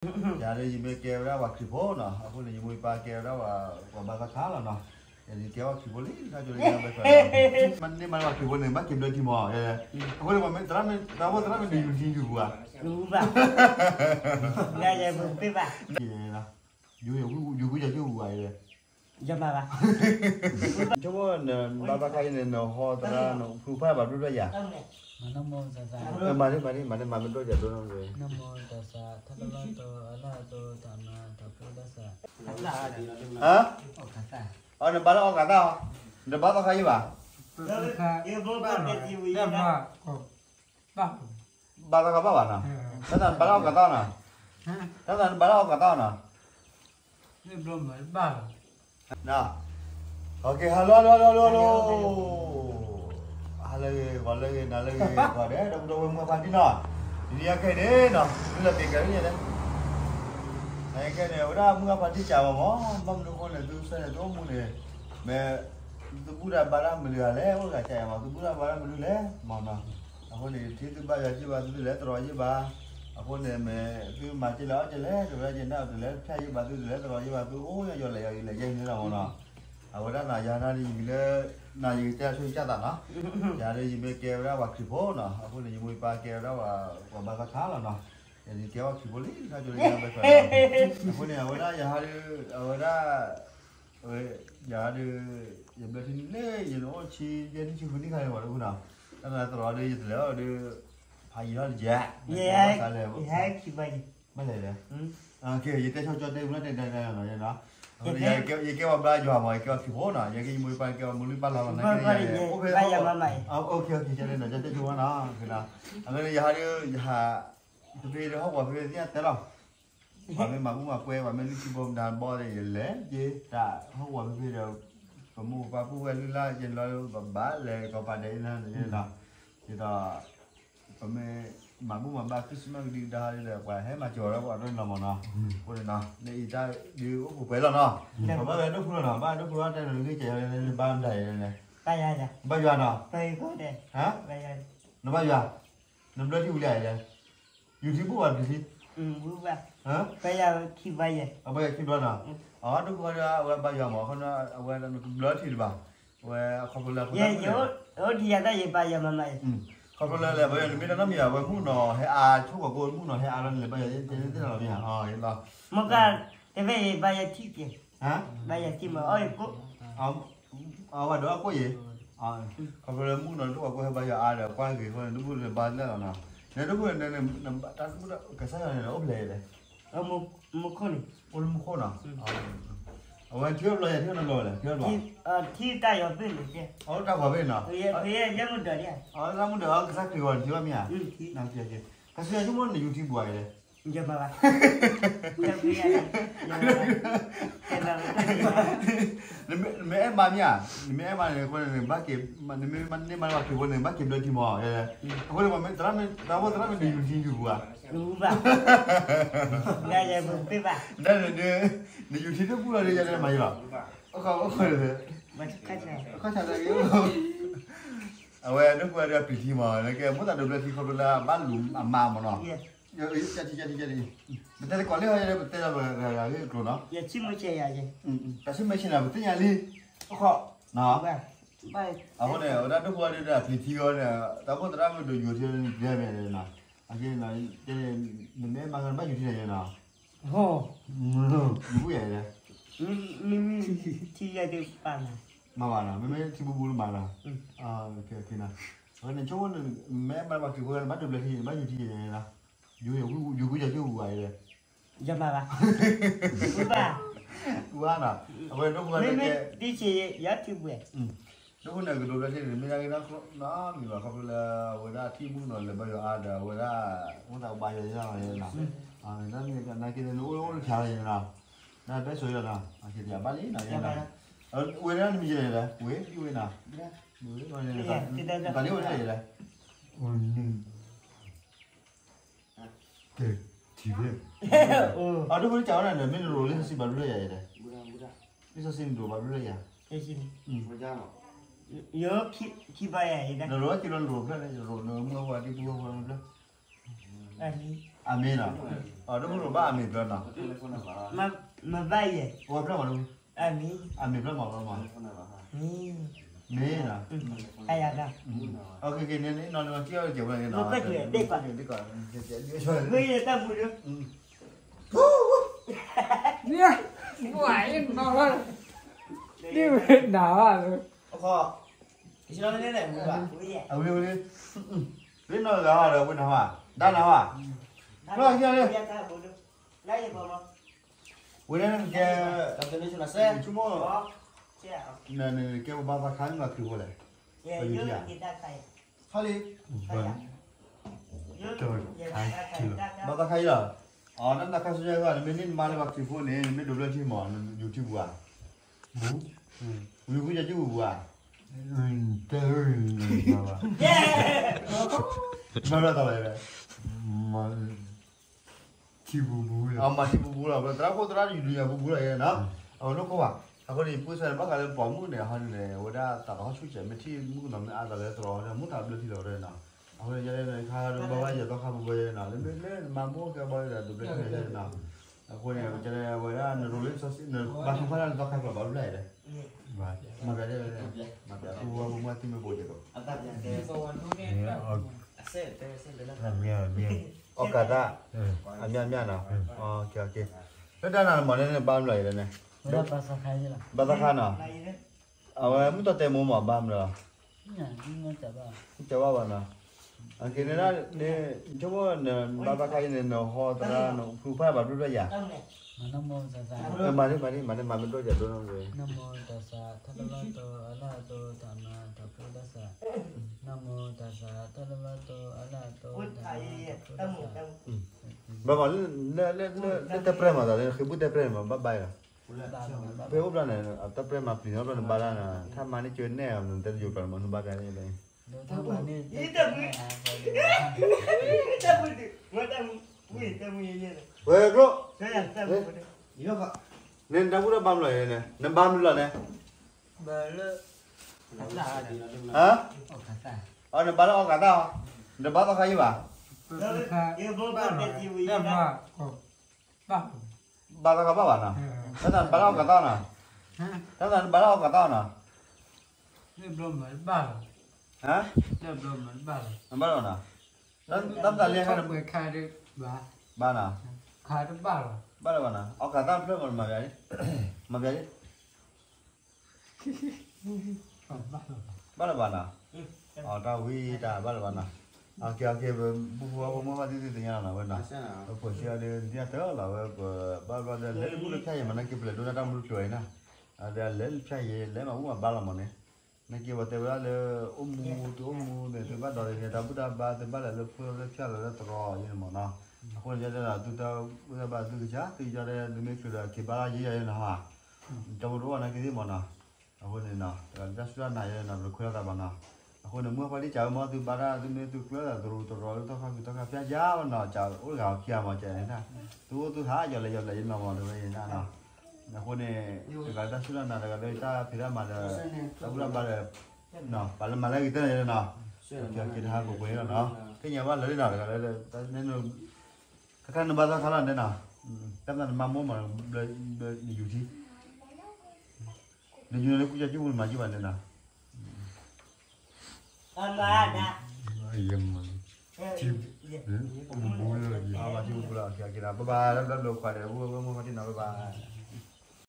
ယၤဒီးယမ့ၢ်ကဲဝဲဒၣ်ပှၤခရံာ်ဖိနီၤ, အဃိန့ၣ် ယမိၢ်ယပၢ်ကဲဝဲဒၣ်ပှၤဘါသီခါလီၤနီၤ, ယကဲပှၤခရံာ်ဖိလံ, တၢ်ကၠိလံ မ့ၢ်န့ၢ်မၤပှၤခရံာ်ဖိန့ၣ် ဘၣ်က့ၤဘျၢထံမး, အဃိန့ၣ် သရၣ်မ့ၢ်ဒုးယူၤထံယူၤပူၤဧါ, ယူၤဘၣ်, ယူၤကွံာ်ယၤကၠိဝူၤဧါ, ယမၤဘၣ်, ဆိကမိၣ်နဘါသီခါအံၤန့ၣ် နဟီသရၣ် နဖုဖၣ်ဘၣ်ဘျုးဘျၣ်ယၤ, မၤဒ်မၤဒ်မၤဒ်မၤမ့ၢ်ဒိၣ်ယၤဒိၣ်နီၤ, အ အီ နဘါလၢအီကၤသၣ်အီၤ, နဘါသီခါယံၤဘၣ်, ဘါသီခါဘၣ်ဘၣ်နီၤ, တၢ်သးနဘါလၢအီကၤသၣ်နီၤ, တၢ်သးနဘါလၢအီကၤသၣ်နီၤ, ဟဲလၢ ဟဲလၢ ဟဲလၢ ဟဲလၢ, ဟါလၢအဂ့ၤ ဂီၤလၢအဂ့ၤ နၤလၢအဂ့ၤ ကိးဂၤဒဲး ဒီပုၢ်ဒီဝဲၢ်မုၢ်အဖါတံၢ်နီၤ, ဒ်န့ၣ်အခဲအံၤန့ၣ်နီၤ မ့ၢ်လၢပ့ၤကၤန့ၣ်လဲၣ်, နခဲအံၤန့ၣ် အဝဲဒၣ်မုၢ်အဖါတံၢ်ကးမးမး, ဘၣ်မနုၤအဃိန့ၣ် သုဆၢန့ၣ် သုအိၣ်မူန့ၣ် မ့ၢ် သုဘူၣ်တၢ်ဘါတၢ်မနုၤဂၤလဲၣ်, အိၣ်တဂၤကးယၤမး သုဘူၣ်တၢ်ဘါတၢ်မနုၤလဲၣ်မးနီၤ, အဃိန့ၣ် ထံသုဘၣ်ယွၤယံၢ်ဘၣ်သုတလဲၤတရီယံၢ်ဘၣ်, အဃိန့ၣ် မ့ၢ်သုမၤက့လဲၣ်အီၣ်က့လဲၣ် တဝဲဒၣ်က့နၣ်တလဲၤဖၠၣ်ယံၢ်ဘၣ်သုတလဲၤတရီယံၢ်ဘၣ်သုအိၣ်ယီၤယီၤလဲၤယီၤလဲၤယဲၢ်န့ၣ်လီၤမးနီၤ, အဝဲဒၣ်နီၤ ယၤန့ၣ်ယမံၤလၢ နၤယကတဲဆိကစၢ်သးနီၤ, ယၤဒီးယမ့ၢ်ကဲဝဲဒၣ်ပှၤခရံာ်ဖိနီၤ, အဃိန့ၣ် ယမိၢ်ယပၢ်ကဲဝဲဒၣ်ပှၤဘါသီခါလီၤနီၤ, ယကဲပှၤခရံာ်ဖိလံ တၢ်ကၠိလံ အဃိန့ၣ် အဝဲဒၣ်ယဟးဒီး အဝဲဒၣ် ယၤဒီး ယဘျၢထံန့ၣ်လၢယအိၣ်ဆံယဲၢ်နံၣ်ဆံဃုနံၣ်ခါန့ၣ် ပှၤတအိၣ်နီၤ, တၢ်နသရီဒီးယတလဲၤအီၤဒီး ဖးယံာ်ထီၣ်တကဲး, ယဟဲခံဘၣ်ယဲၢ်, ဘၣ်လဲၤလဲၣ်, ယတဲဆိကၠီတဲမုၢ်လၢတဲတဲတဲနီၤ, ယကဲပှၤဘါယွၤမး ယကဲပှၤခရံာ်ဖိနီၤ, ယကဲယမိၢ်ယပၢ်ကဲပှၤမုၢ်လံၢ်ပၢ်လီၤနီၤ, ဘၣ်ယၤမးမး, ယတဲဆိနီၤ, အဃိန့ၣ် ယဟးဒီး ယဟး တဖဲဒီးဟီၣ်ကဝီၤဖဲဖဲသ့ၣ်ညါတဲလီၤ ပှၤမ့ၢ်မၤဘူၣ်မၤပှဲၤ ပှၤမ့ၢ်လုၢ်ထံဘိမတၤဘီဒီး ယလဲၤက့ၤတၢ်ဟီၣ်ကဝီၤဖဲဖဲဒီး ပမိၢ်ပပၢ်ပုၢ်ဝဲၢ်လုၢ်လၢ်က့ၤလီၤ ပဘၣ်လဲၤကီးပာ်ဒဲးအံၤလီၤန့ၣ်, ဒ်သိး ပမ့ၢ်မၤဘူၣ်မၤဘါ Christmas ကဒံကဒါဒီး ပှၤဟဲမၤစၢၤဒီးပှၤတနီၤမးနီၤ, အဃိန့ၣ်နီၤ နအံၤတၢ်ဒုးအိၣ်ပှဲၤပှဲၤလီၤနီၤ, ပဘၣ်ဝဲဒိၣ်ဖုလီၤနီၤ, ဘၣ်ဒိၣ်ဖုလီၤတဲနီၤ နဂ့ၢ်ကဲးယၤန့ၣ် နဘါမတၤအံၤန့ၣ်, ဘါယွၤနီၤ, နဘါယွၤ, နဘျၢထံဝံၤလံဧါ, ယူၤထံဘူၣ်ဘၣ်ပျံၤထံ, အဘါယွၤခံဘျီနီၤ, အဒိၣ်ဖုဒီး အဝဲဘါယွၤမး အဝဲဘျၢထံတဘၣ်, အဝဲခီဖျိလၢ အိၣ်ဒံးယၤတၢ်ယဘါယွၤမးမးအံၤ, ခီဖျိလၢလဲၤဘါယွၤ နမ့ၢ်တၢ်နီတမံၤ အဝဲမုၣ်နီၤဟဲအါ ဆိၣ်ကီးကိးမုၣ်နီၤဟဲအါလီၤန့ၣ် လဲၤဘါယွၤသ့ၣ်နီၤမ့ၢ်ဧါ, မ့ၢ်ကါ တဖဲယဘါယွၤထံက့ၤ, ဘါယွၤထံမး အီၣ်ယကိၣ်, အဝဲဒီးအကိၣ်ယဲၢ်, ခီဖျိလၢမုၣ်နီၤ ဆိၣ်ကီးကိးဟဲဘါယွၤအါဒီး ကွၢ်ဂ့ၤဃိန့ၣ် ဒိၣ်ဖုန့ၣ်ဘါလၢာ်လီၤနီၤ, နဒိၣ်ဖုန့ၣ် တၢ်ကစၢ်ယွၤန့ၣ် အိၣ်ဖျဲၣ်လဲၣ်, အိၣ်လၢမူခိၣ်နီၤ, အဝဲထံၣ်ဘျီယၤထံၣ်နဘျီလဲၣ်, ထံၣ်ဘျီ, ထံၣ်တၢ်ယွၤဘ့ၣ်န့ၣ်, အတၢ်ကွၢ်ဘ့ၣ်နီၤ, အတၢ်မုၣ်ဒီးကစၢ်ခရံာ်ဂီၤန့ၣ်ထံၣ်ဘၣ်မ့ၢ်ဧါ, ကစၢ်ယွၤဆိကမိၣ်န့ၣ် ယူၤထံဘူၣ်အံၤလဲၣ် နမ့ၢ်အဲၣ်မါမ့ၢ်ဧါ, နမ့ၢ်အဲၣ်မါန့ၣ် အဃိန့ၣ် နဘၣ်က့ၤ, နမ့ၢ်န့ၢ်မါလၢပှၤခရံာ်ဖိန့ၣ် နဘၣ်က့ၤဘျၢထံမး, အဃိန့ၣ် ပှၤမ့ၢ်သရၣ်မ့ၢ်ဒုးယူၤထံယူၤပူၤဧါ, နယူၤထံတဘူၣ်လီၤဒီး ယၤတမၤယံၤလီၤ, အခီၣ်ဆၣ်တဂ့ၤ, အဝဲဒိၣ်ဖုဒီးပျံၤထံမး နကဲမိၣ်သးဒိးဘျၢထံခီဖျိလၢအဘၣ်လူၤအမါမးနီၤ, ကထံကထံကထံ, ပတဲသကိးလၢဟီယဲ ပတဲလၢပဂၤဂၤဂ့ၢ်အကျိၤနီၤ, တၢ်ဆူမဲာ်ဆ့ၣ်န့ၣ် ပသ့ၣ်ညါလံ, အခီၣ်, အဃိန့ၣ် အဝဲဒၣ်ဒိၣ်ဖုဒီးပျံၤထံအီၤန့ၣ် တၢ်မိၣ်သရၣ်မ့ၢ်ဒိးယူၤထံန့ၣ် ပျံၤမ့ၢ်န့ၣ်, အဃိန့ၣ် နမ့ၢ်မၤကဘၣ်ယူၤထံန့ၣ်နီၤ, ယူၤဘူၣ်ယၤ, မ့မ့ၢ်ထံယဲၢ်တပာ်နီၤ, မၤဘၣ်နီၤ မ့မ့ၢ်ထံဘူဘူလၢမၤနီၤ, အဃိန့ၣ် ဆိကမိၣ်န့ၣ် မ့ၢ်မၤဘၣ်ခရံာ်ဖိ နဘၣ်ဒိးဘျၢထံ နဘၣ်ယူၤထံယဲၢ်နီၤ, ယူၤ ယူၤကွံာ်ယၤကၠိဝူၤဘၣ်အံၤ, ယမၤဘၣ်, ဝူၤဘၣ်, အဝဲဒိၣ်ဖုဒီး မ့မ့ၢ်တဆံးယဲၢ်ထံပှဲၤ ဒိၣ်ဖုန့ၣ် ကဒိးဘျၢထံန့ၣ် မ့ၢ်ဒၣ်က့ၤနီတမံၤဘၣ် ခီဖျိလၢအဝဲဒၣ်ထံၣ်မုၣ်နီၤ လဲၤဘါယွၤအါဒီး အဝဲဒၣ် အိၣ်သးဘါယွၤယဲၢ်နီၤ, နာ်က့န့ၣ် နအိၣ်အိၣ်တဆါလီၤယဲၢ်နီၤ, နဘဲဆိးယဲၢ်နီၤ, အဘၣ်လံနီၤယဲၢ်နီၤ, ဝဲဒၣ်နမံၤယဲၢ်လဲၣ် ဝဲဒၣ်ဝဲနီၤ, တၢ်လံအိၣ်ဒၣ်ယဲၢ်လဲၣ်, အိၣ်နုၢ် ကဲ, ထံၣ်ဖဲ, အဒိၣ်ဖုတကးဝဲဒၣ်န့ၣ် မ့ၢ်နရိၤလံာ်စီဆှံဘၣ်ဘျုးလၢယၤလဲၣ်, လံာ်စီဆှံနရိၤဘၣ်ဘျုးလၢယၤ, ယခံဘၣ်ယၤ, နရိၤခံဘျီနရိၤဖျၢၣ်န့ၣ် ယရိၤနမုၢ်အဝဲဒၣ်ပူၤဝဲဖျၢၣ်, အ အမ့ၢ်နီၤ, အဒိၣ်မုၢ်ရိၣ်ဘၣ်အမ့ၢ်ဖျၢၣ်နီၤ, မဘၣ်ယဲၢ်, အဝဲဖျၢၣ်မး, အမ့ၢ်ဖျၢၣ်မး, မ့ၢ်နီၤ, အကက့ၤန့ၣ်နီၤ, က့ၤအီၤကဲဝဲန့ၣ်နီၤ, မ့ၢ်တၢ်မူဒီး, ဒ်ဝဲနၤဘၣ်, အဝဲ, ဝဲ, လၢနီၢ်ဂၤဒီးဝဲနၤဘၣ်, ဒၣ်နၤဘၣ်, ဖျီၣ်ကၢလၢ ဝဲဒၣ်နကဲ, ဆိကမိၣ်, နကဲပဘါသးခါန့ၣ်ဘၣ်ခရံာ်ဖိလဲၣ်, ပယူၤထံဧါ, ဟါလံ, ဘါသးခါအံၤလီၤ, အတၢ်နခါဆူညါအဂီၢ် နမ့ၢ်န့ၢ်နမါလၢဘၣ်ခရံာ်ဖိန့ၣ် နမ့ၢ်ဒိးဘျၢထံမး ယူၤထံပူၤဧါ, ဝံၤဃုယကၠူပူၤဧါ, တဲ, ဘၣ်ဘၣ်တၢ်လဲၣ်, ထံပူၤပူၤလီၤ, မၤထံပူၤပူၤလီၤ, သရၣ်ခိၣ်သရၣ်ယူၤဒုးယၤပူၤပူၤလီၤယဲနီၤ, အဝဲလိၣ်ခိၣ်ဘၣ်, အဃိန့ၣ် ပူၤစဲဘၣ်ဃးလၢပိာ်မုၣ်န့ၣ် အဟီန့ၣ် အဝဲဒၣ်သးသဟီၣ်ဆူၣ်စဲး မ့ၢ်ထံၣ်မုၣ်ကနီၤမ့ၢ်အါသးလၢသရိာ်ဒီး မူသးဘျၢထံလီၤဝဲနီၤ, အဃိန့ၣ် ယဲဒၣ်ခါဒီးဘၣ်ဘၣ်ယဲၢ်သီခါပူၤဝဲနီၤ လၢမ့ၢ်လၢနမၤမိၢ်ကဲဘၣ်ဒီးဒိးဘျၢထံလီၤယဲနီၤ, အဃိန့ၣ် ကဲဝဲဒၣ်နရိၤလၢစီဆှံ နဘၣ်ထွဲဖျါလၢနသီခါကျိၤဘၣ်ဖျါယဲၢ်, မၤပျးဒ်လဲၣ်, မၤပျးပူၤဝဲပူၤမ့ၢ်သံမ့ၢ်ဘိးကဲသိး အီၣ်ကးတၢ်, အမ့ၢ်အမ့ၢ်နီၤ, လၢတၢ်နၤမၤန့ၣ် ဘၣ်မနုၤလဲၣ်န့ၣ်, ဘၣ်သးခါနီၤ, အဝဲမုၢ်တီတဲမိၢ်မးဘၣ်မနုၤလီၤ, တဘၣ်ဘၣ်နီၤ, အက့ၤန့ၣ်ဒၣ်န့ၣ် ဆိကမိၣ်နဘၣ်သးခါအံၤန့ၣ် နဟီသရၣ်နဖုဖၣ်ဘၣ်ဘျုးဘျုးယၤ, မၤဒ်မၤဒ်မၤဒ် မၤမ့ၢ်ဒိၣ်ယၤဒိၣ်နီၤဝဲ နမၤတၢ်စးထီၣ်လၢဘၣ်တိၤအလၢအတိၤတၢ်မၤတၢ်ဖိတၢ်စး, နမၤတၢ်စးထီၣ်လၢဘၣ်တိၤအလၢအတိၤတၢ်မၤတၢ်ဖိတၢ်စး, ဘၣ်မး, လၢတဲပြဲမးသးလၢဃ့ဘုၣ်တဲပြဲမး ဘၣ်ဘၣ်လီၤ, ဖဲအိၣ်ဘျီန့ၣ် တဲပြဲမးပျံၤနီတဘျီန့ၣ်ဘၣ်ဒၣ်န့ၣ် ထါမၤန့ၢ်ကၠိနဲၣ်အီၤ နတဲတယိၤကျီၤန့ၣ်မၤနုၤဘၣ်ကါန့ၣ်, ဝဲကျိ, နတၢ်ဘူၣ်တၢ်ဘါမးလီၤန့ၣ် နဘါမနုၤလီၤန့ၣ်, အ, နဘါလၢအီၣ်ကးတၢ်, နဘါသီခါယံၤဘၣ်, ဘါသီခါဘၣ်ဘၣ်နီၤ, တၢ်သးနဘါလၢအီၣ်ကးတၢ်နီၤ, တၢ်သးနဘါလၢအီၣ်ကးတၢ်နီၤ, နဘါလီၤနီၤ, တၢ်သးလၢခါန့ၣ်, ဘၣ်နီၤ, ဘၣ်လၢၤဘၣ်နီၤ, အီၣ်ကးတၢ်ဖျၢၣ်မး မၤပျးလံ, မၤပျးလံ ဘၣ်လၢၤဘၣ်နီၤ, အတၢ်ဝံတၢ်ဘၣ်လၢၤဘၣ်နီၤ, အက့ၤအက့ၤ ပဘူၣ်ဖိဝဲဖိမုၣ်ဘၣ်သ့ၣ်သ့ၣ်သ့ၣ်ညါလီၤနီၤ ဝဲနီၤ, ပဖိဆံးအီၤဒီး ဒ်အတၢ်လီၤဝဲ ပဘၣ်ဘျီဒီး လဲၤလၢမူတဖျၢၣ်အံၤမး နက့ၤပလဲၤဒိးန့ၢ်တၢ်မူတဖျၢၣ်အံၤနီၤ, ဒီးလဲၤလၢတဖျၢၣ်အံၤ လဲၤမၤဘူၣ်မၤဘါလီၤမးန့ၣ်, နက့ၤပတဲဝဲဒၣ်လၢ အိၣ်မူသုအိၣ်မူန့ၣ် သုဘၣ်ဒီးန့ၣ် တၢ်ဘူၣ်တၢ်ဘါ သုဘၣ်လဲၤလၢဖုလၢဖျၢၣ်လီၤလၢသရိာ်အံၤန့ၣ်မးနီၤ, အဃိန့ၣ် ယဲဒၣ်သုတၢ်ဘူၣ်တၢ်ဘါသုကစၢ် သုကယီဒဲး သုမ့ၢ်ချုးဒီးက့ၤဘါလီၤယဲယဲနီၤ, တၢ်ဘူၣ်တအိၣ်ဘၣ်နာ်က့ၤသ့ၣ်မးနီၤ, အဃိန့ၣ်နီၤ တဂၤလၢတၢ်စူၢ်တၢ်နာ်ယဲနီၤ ပတခွဲးလိာ်သးဘၣ်နီၤ, အဃိန့ၣ် မုၢ်ဖါတံၢ်စၢ်ဝဲမ့ၢ်သုဘါတၢ် သုမ့ၢ်သုကျၢၤသရိာ်တရီၤလၢသီခါဃုာ်သီခါဖၠါယါနီၤ စၢ်အိၣ်တဂၤအခံဂၤမး စၢ်န့ၣ် သုအိၣ်သုဟး ယီၤလဲၤယီၤလဲၤယနီၤမး တဝဲယဲနီၤ, အဃိန့ၣ် တဂၤလၢတၢ်စူၢ်တၢ်နာ် တဂၤလၢတၢ်ဖံးတၢ်မၤဒီး တၢ်ဘူၣ်တၢ်ဘါဒီး ပှၤလၢမၤလၢဂ့ၤတၢ်န့ၣ်နီၤ, က့ၤတဟးပှဲၤပှဲၤလီၤနီၤ, သ့ၣ်ညါဘၣ်လၢာ်လံနီၤ တဂၤလၢ ခါခါနဘါသီခါလီၤန့ၣ်နီၤ, တၢ်သးနမါမိၢ်မး ဘျၢ နယူၤထံ နယူၤလၢကူစၢ်ကူပူၤမၤကံဘၣ်န့ၣ်နီၤ, ယမၤ ထံ ဘူလၢ အဘၣ်ထံဘူလၢ က့ၤက့ၤနီၤ ဘၣ်ဘၣ် လၢဘျီဘျီခွါဒီး ဝဲမုၢ်ဖါတံၢ်နီၤ ဘၣ်ဘၣ်